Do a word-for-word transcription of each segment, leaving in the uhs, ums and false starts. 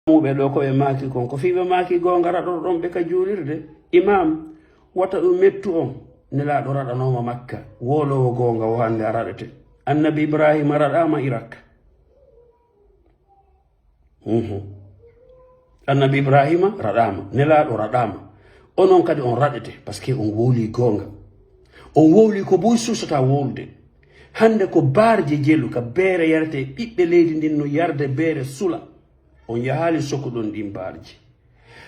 Imamuuɓe ɗo ko ɓe maaki kon, ko fii ɓe maaki goonga raɗorɗon ɓe ka juulirde. Imam, wata ɗum mettu on. Nelaaɗo raɗanooma Makka, wooloowo goonga o hannde a raɗete. Annabi Ibrahima raɗaama Irak. Mhm. Annabi Ibrahima raɗaama, Nelaaɗo raɗaama. Onon kadi on raɗete, parce que on wowli goonga. On wowli ko buy suusataa wowlude. Hannde ko baarje jelu ka beere yarete, ɓiɓɓe leydi ndin no yarde beere sula. On yahaali sokuɗon ɗin baarji.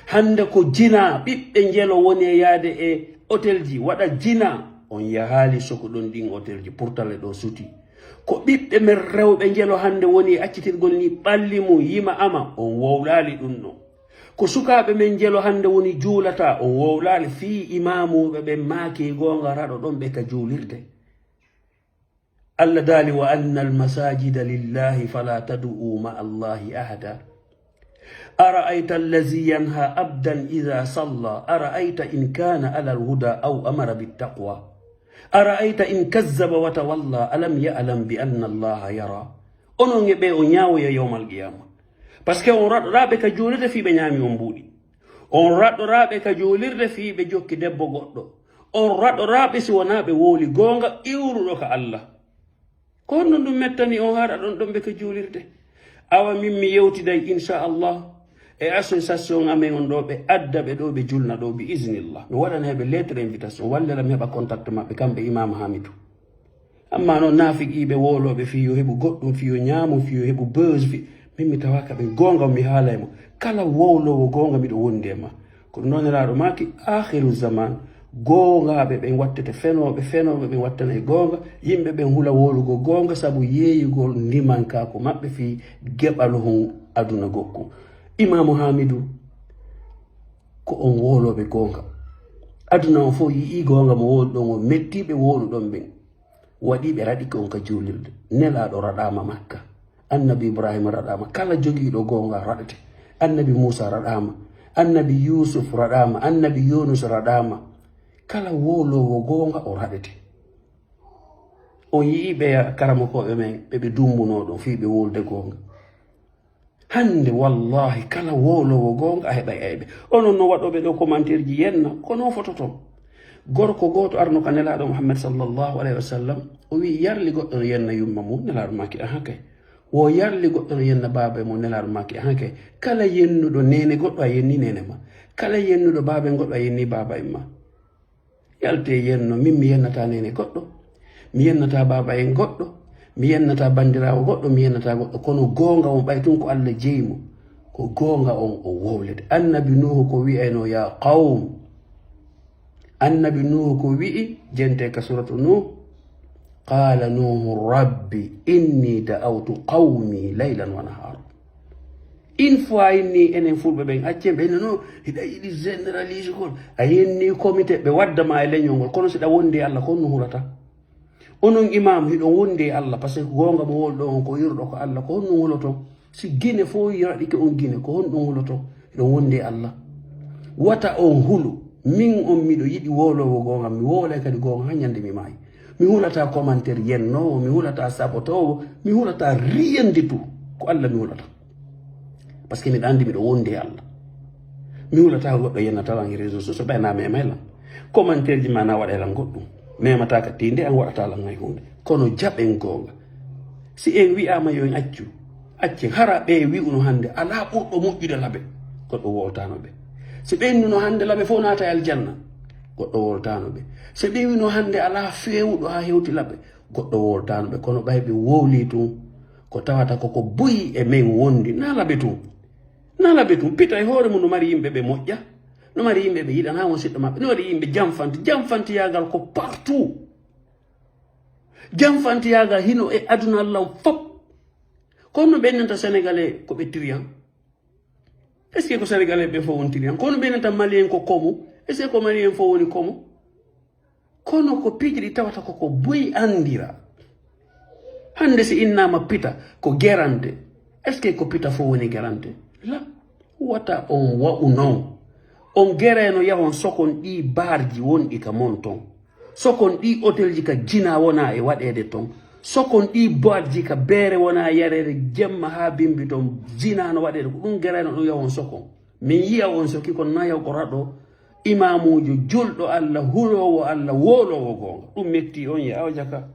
Hannde ko jinaa, ɓiɓɓe njelo woni e yaade e otelji, waɗa jinaa. On yahaali sokuɗon ɗin otelji, pourtale ɗo suti. Ko ɓiɓɓe men rewɓe njelo hannde woni e accitirgol ni ɓalli mum, yima ama, on wowlaali ɗum ɗon. Ko sukaaɓe men njelo hannde woni juulata, on wowlaali fii imaamuuɓe ɓen maaki goonga raɗoɗon ɓe ka juulirde. Allah daali, "Wa anna al-masajida lillahi fala tad'u ma'a Allahi ahada. Ara'ayta allazi yanha abdan idha salla, ara'ayta in kana ala al-huda aw amara bit-taqwa. Ara'ayta in kazzaba wa tawalla, alam ya'lam bi anna Allaha yara." Onon e ɓe o ñaawoya yawmal qiyama. Parce que on raɗɗoɗaa ɓe ka juulirde fii ɓe ñaami on mbuuɗi. On raɗɗoɗaa ɓe ka juulirde fii ɓe jokki debbo goɗɗo. On raɗɗoɗaa ɓe si wonaa ɓe wowli goonga iwruɗo ka Allah. Ko honno ɗum mettani on haa raɗon ɗon ɓe ka juulirde? Awa min mi yewtiday, inchallah, e association amen on ɗo ɓe adda ɓe ɗo ɓe julna ɗo bi iznillah. Mi waɗana heɓe lettre invitation, wallira mi heɓa contact maɓɓe kamɓe Imam Hamidou. Amma noon naafiqiiɓe wowlooɓe fii yo heɓu goɗɗum, fii yo ñaamu, fii yo heɓu buzz, fii, min mi tawaaka ɓe goonga mi haala e mo. Kala wowloowo goonga miɗo wondi e ma. Ko ɗum noon Nelaaɗo maaki, aakhiru zaman, goongaaɓe ɓen wattete fenooɓe, fenooɓe ɓen wattana e goonga, yimɓe ɓen hula wowlugol goonga sabu yeeyugol ndimankaaku maɓɓe fii geɓaluhun aduna gokku. Imaamu Haamidu, ko on wowlooɓe goonga. Aduna on fof yi'ii goonga mo wowluɗon on, mettiiɓe wowluɗon ɓen. Waɗi ɓe raɗike on ka juulirde. Nelaaɗo raɗaama Makka. Annabi Ibrahima raɗaama. Kala jogiiɗo goonga raɗete. Annabi Muusa raɗaama. Annabi Yuusuf raɗaama. Annabi Yuunus raɗaama. Kala wowloowo goonga o raɗete. On yi'ii ɓeya karamokooɓe men ɓe ɓe dummbunoo ɗon fii ɓe wowlude goonga. Hannde, wallaahi, kala wowloowo goonga a heɓay ayɓe. Onon no waɗooɓe ɗo commentaire ji yenna, ko non fototon. Gorko gooto arno ka Nelaaɗo Muhammad sallallahu alayhi wa sallam, o wi'i, "Yarli goɗɗo no yenna yumma mum?" Nelaaɗo maaki, "Ahan kay." Wo yarli goɗɗo no yenna baaba e mum? Nelaaɗo maaki, "Ahan kay. Kala yennuɗo neene goɗɗo, a yenni neene ma. Kala yennuɗo baaba en goɗɗo, a yenni baaba en ma." Yalte yenno, min mi yennataa neene goɗɗo, mi yennataa baaba en goɗɗo, mi yennataa banndiraawo goɗɗo, mi yennataa goɗɗo, kono goonga on ɓay tun ko Allah jeyi mo. Ko goonga on o wowlete. Annabi Nuuhu ko wi'ayno, "Ya qawm." Annabi Nuuhu ko wi'i, jente ka suratu Nuuh, "Qala Nuuhu rabbi inni da'awtu qawmi laylan wa nahara." Une fois inni enen fulɓe ɓen accen ɓe, "Non, non, hiɗa yiɗi généralise kon. A yenni comité ɓe wadda ma e leñol ngol, kono si ɗa wondi e Allah, ko honno hulata?" Onon imam, hiɗon wondi e Allah, parce que goonga mo wowluɗon on ko iwruɗo ka Allah, ko honno huloton? Si Gine fof raɗike on Gine, ko honɗum huloton? Hiɗon wondi e Allah. Wata on hulu. Min on miɗo yiɗi wowloowo goonga, mi wowlay kadi goonga haa ñande mi maayi. Mi hulataa commentaire yennoowo, mi hulataa sabotoowo, mi hulataa rien du tout. Ko Allah mi hulata. Parce que miɗo anndi miɗo wondi e Allah. Mi hulataa ko goɗɗo yennata lan e réseau sociaux, ɓay na memay lan. Commentaire ji ma na waɗay lan goɗɗum. Memataa ka tiinde an, waɗataa lan hay huunde. Kono jaɓen goonga. Si en wi'aama yo en accu, accen. Hara ɓe wi'uno hannde alaa ɓurɗo moƴƴude laɓe, goɗɗo wowltaano ɓe. Si ɓe innuno hannde laɓe fof naata e aljanna, goɗɗo wowltaano ɓe. Si ɓe wi'uno hannde alaa feewuɗo haa hewti laɓe, goɗɗo wowltaano ɓe. Kono ɓay ɓe wowlii tun, ko tawata ko ko buy e men wondi, na laɓe tun. Na laɓe tun, pita e hoore mum no mari yimɓe ɓe moƴƴa, no mari yimɓe ɓe yiɗanaa won siɗɗo maɓɓe, no mari yimɓe janfanti, janfantiyaagal ko partout. Janfantiyaagal hino e aduna lan fop. Kono no ɓe innanta Sénégalais ko ɓe trian? Est-ce que ko Sénégalais ɓe fof woni trian? Kono ɓe innanta Malien ko komo? Est-ce que ko Malien fof woni komo? Kono ko piiji ɗi tawata ko ko buy anndira. Hannde si innaama pita ko gerante, est-ce que ko pita fof woni gerante? La, wata on wa'u non. On gereno yahon sokon ɗi baarji wonɗi ka mon ton. Sokon ɗi otelji ka jina wona e waɗeede ton. Sokon ɗi boîte ji ka beere wona yareede jemma haa bimbi ton, zina no waɗeede, ko ɗum gerayno ɗum yawon sokon. Min yiya on soki kon na yaw ko raɗo imaamuujo julɗo Allah, huloowo Allah, wooloowo goonga. Ɗum metti on ya aw jaka.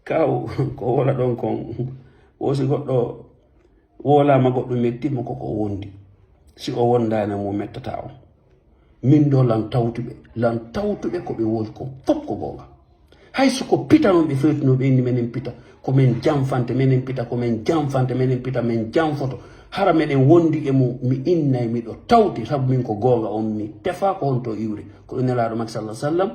Kaw ko wola ɗon kon. Wosi goɗɗo wolaama goɗɗo metti mo koko wondi. Si o wondaani mo mettata on. Min ɗo lan tawtuɓe, lan tawtuɓe ko ɓe woni kon fof ko goonga. Hay so ko pita non ɓe fewtino ɓe inni menen pita, ko men janfante, menen pita, ko men janfante, menen pita, men janfoto. Hara meɗen wondi e mum, mi innay miɗo tawti, sabu min ko goonga on mi tefa ko honto iwri. Ko ɗum Nelaaɗo Makki sallallahu alaihi wasallam,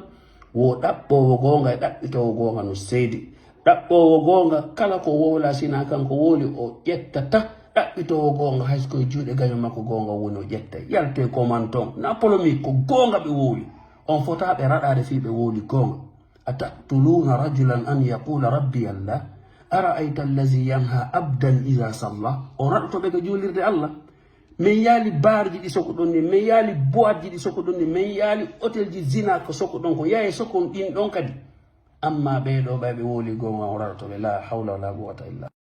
wo ɗaɓɓoowo goonga e ɗaɓɓitoowo goonga no seedi. Ɗaɓɓoowo goonga kala ko wowla sina kanko wowli o ƴettata. Ɗaɓɓitoowo goonga hay so koye juuɗe gaño makko goonga woni o ƴettay. Yalte ko man ton. Na polémique ko goonga ɓe wowli. On fota ɓe raɗaade fii ɓe wowli goonga. Ataqtuluna rajulan an yaqula rabbi Allah. Ara'ayta allazi yanha abdan iza salla. On raɗoto ɓe ka juulirde Allah. Min yaali barji ɗi soko ɗon ni, min yaali boîte ji ɗi soko ɗon ni, min yaali hôtel ji zina ko soko ɗon ko yaye soko ɗin ɗon kadi. Amma ɓee ɗo ɓay ɓe wowli goonga on raɗoto ɓe la hawla wala quwwata illa.